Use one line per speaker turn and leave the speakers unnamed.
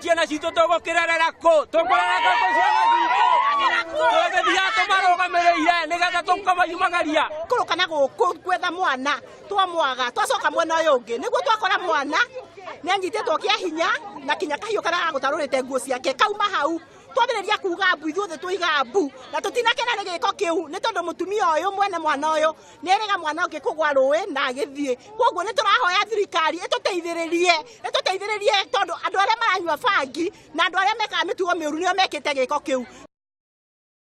Ciana citũ tũgũkĩrerera kũ? Tũkũrerera kũ ciana citũ? Tũgĩthiaga tũmarũgamĩrĩire nĩgetha tũkamayumagaria.
Kũrũka na gũkũ gwetha mwana twamwaga, twacoka mwena ũyũ ũngĩ nĩguo twakora mwana nĩ anyitĩtwo kĩa hinya na kinya kahiũ karĩa gagũtarũrĩte nguo ciake kauma hau. Twambĩrĩria kuga mbu, ithuothe twoiga mbu na tũtinakena nĩ gĩko kĩu, nĩ tondũ mũtumia ũyũ mwene mwana ũyũ nĩ erĩga mwana ũngĩ kũgwa rũĩ na agĩthiĩ. Koguo nĩ tũrahoya thirikari ĩtũteithĩrĩrie, ĩtũteithĩrĩrie tondũ andũ arĩa maranyua bangi na andũ arĩa mekaga mĩtugo mĩũru nĩo mekĩte gĩko kĩu.